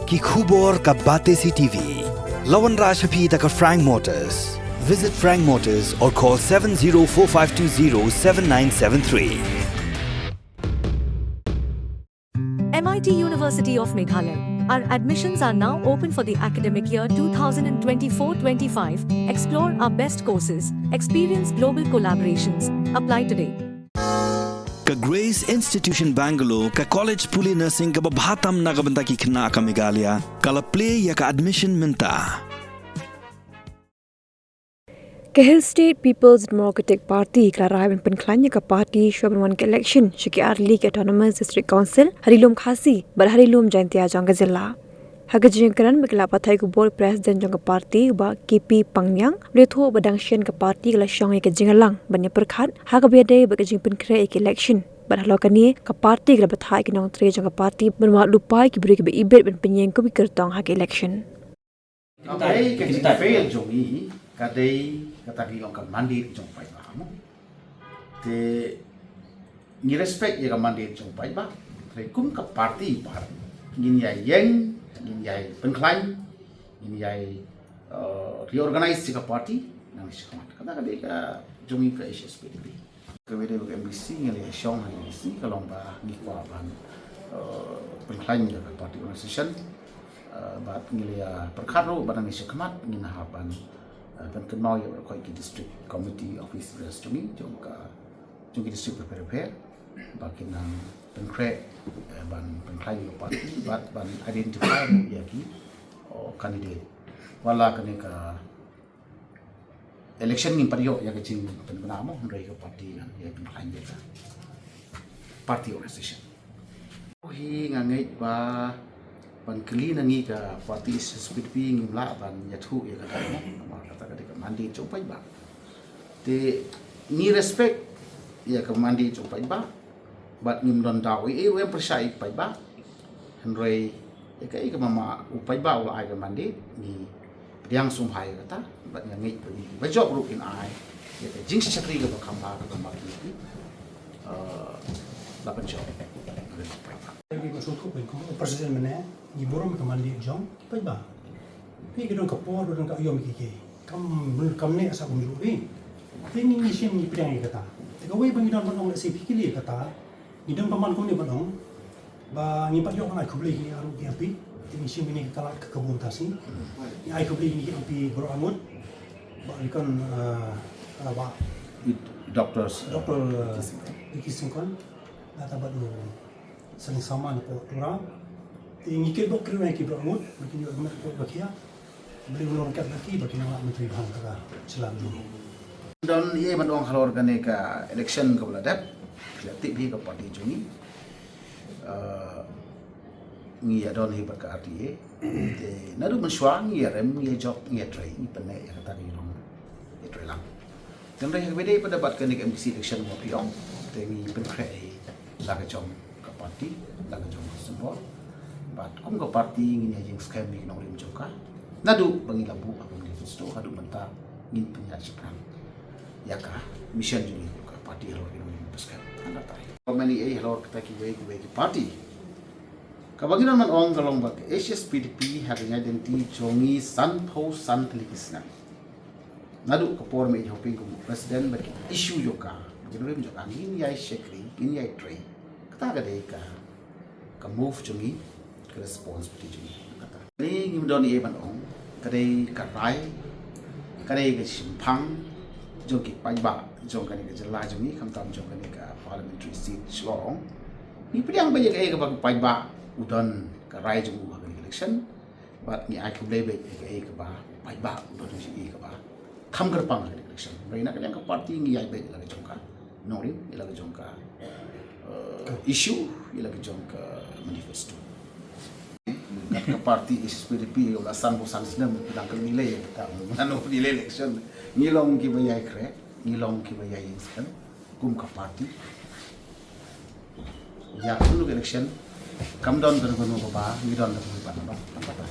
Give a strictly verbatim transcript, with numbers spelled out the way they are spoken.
Ki khubor ka Batesi T V. La wanrah sha phi da ka Frank Motors. Visit Frank Motors or call seven zero four five two zero seven nine seven three. M I T University of Meghalaya. Our admissions are now open for the academic year two thousand twenty-four twenty-five. Explore our best courses, experience global collaborations. Apply today. Ka Grace Institution Bangalore, ka college pule nursing kaba bha tam na ka bynta ki khynnah ka Meghalaya, ka la plie ïa ka admission mynta. Ka Hill State People's Democratic Party ka la rai ban pynkhlaiñ ïa ka party shuwa ban wan ka election sha ki artylli ki Autonomous District Council ha Ri Lum Khasi bad ha Ri Lum Jaiñtia jong ka jylla. Ha ka jingkren bad ki lad pathai khubor, President jong ka party, Bah K P Pangniang, u la ïathuh ba dang shen ka party ka la shong ïa ka jingïalang ban ïapyrkhat ha kaba ïadei bad ka jingpynkhreh ïa ka election. Bad halor kane, ka party ka la bthah ïa ki nongtrei jong ka party ban wad lypa ïa ki briew kiba ibit ban pynïeng kum ki kyrtong ha ka election. Ka dei ka jingfail jong ngi, ka dei kata ka long ka mandate jong paidbah mo. Te ngi respect ïa ka mandate jong paidbah. Te kum ka party pat ngin ïai ïeng, ngin ïai pynkhlaiñ, ngin ïai, uh, reorganize ïa ka party nangne shakhmat. Kata ka dei ka jong ngi ka H S P D P. Kawei de ka M D C, ngi la shong ha M D C, ka long ba ngi kwah ban, eh, pynkhlaiñ ïa ka party organization, eh, bad ngi la pyrkhat ruh ba nangne shakhmat ngin hap ban, eh, pynkynmaw ïa baroh ki district committee office bearers jong ngi, jong ka, jong ki district bapher bapher, ba kin nang pynkhreh, eh, ban pynkhlaiñ ïa ka party, bad ban identify ruh ïa ki, oh, candidate. Wat la kane ka election ngim pat ïoh ïa ka jingpynbna mo, hynrei ka party kan ïa pynkhlaiñ ïa ka party organization. Hi nga ngeit ba ban kylli na ngi ka party H S P D P ngim lah ban ïathuh ïa kata mo, namar kata ka dei ka mandate jong paidbah. Te ngi respect ïa ka mandate jong paidbah. Bad ngim don daw ei ei ruh ban pyrshah ïa paidbah. Hynrei ïa kaei kaba ma u paidbah u la ai ka mandate, ngi pdiang sngewbha ïa kata, bad nga ngeit ba ngi ba jop ruh kin ai ïa ka jingshakri kaba kham bha kaba ma ki, eh, la pynjop. Ngi ba sngewthuh ba kum u president mynne ngi burom ïa ka mandate jong paidbah. Phi ki don ka por, don ka aïom ki ki. Kam, kam ne sa kum ruh ri. Te ngi ngi shim ngi pdiang ïa kata. Te kawei ba ngi don ban ong lehse phi kylli ïa kata. Ngi don ban man kumne ban ong ba ngi pat ïoh ban ai khublei ïa ki arngut ki M P. Te ngi shim ïa ka lad ka kabun tasi. Ngi ai khublei ïa ki M P baroh arngut. Ba ïa kan, ah, ah, ba Doctor, Doctor, ah, Vicky Singkon. Vicky Singkon. Nata ba du Saling sama na pok tura. Te ngi kit bok kri nai ki bok ngut, ba kin ïoh mat pok ba kia. Beli ulong kat ba ki, ba kin nang lak menteri bang ka ka. Silam dulu. Don ïa ban ong halor kane ka election kaba la dep. Ki la tip hi ka party jong ngi. Eh, ngi ïa don hi bad ka R T A. Te naduh mynshuwa ngi ïa rem, ngi ïa jop, ngi ïa trei, ngi pyneh ïa kata ka ïa long ïa trei lang. Te hynrei ha kaba ïadei pat da bad kane ka M D C election mo phi ong, te ngi pynkhreh hi la ka jong ka party, la ka jong ka symbol. Bad kum ka party ngin ïa ïeng skhem ïa ki nongrim jong ka. Naduh ba ngi la buh ha ka manifesto haduh mynta ngin pynïaid shaphrang ïa ka mission jong ngi kum ka party halor ki nongrim ba skhem. Hangta tai. Kumne ei halor kita kiwei kiwei ki party. Kaba ngi don ban ong ka long ba ka H S P D P ha ka ïaid lynti jong ngi sanphew san tylli ki snem. Naduh ka por me ïa hoping kum president bad ki issue jong ka, ki nongrim jong ka, ngin ïai shakri, ngin ïai trei. Kata ka dei ka, ka move jong ngi, ka responsibility jong ngi. Kata. Ni ngim don ei ban ong, ka dei ka rai, ka dei ka shemphang jong ki paidbah jong kane ka jylla jong ngi, khamtam jong kane ka parliamentary seat Shillong. Ngi pdiang ba ïa kaei kaba ka paidbah u don ka rai jong u ha kane ka election. Bad ngi ai khublei bad ïa kaei kaba paidbah u don shi ïa kaba kham kyrpang ha ka election. Hynrei na ka liang ka party ngi ïai bad ïa la ka jong ka nongrim, ïa la ka jong ka, eh, issue, ïa la ka jong ka manifesto. Ka party H S P D P ïa la san bo san snem dang kynilei ïa ka nano nilei election. Ngi long kiba ïai khreh, ngi long kiba ïai ïeng skhem kum ka party. Ïa kano ka election kam don kano kano kaba ngi don kano kano kaba.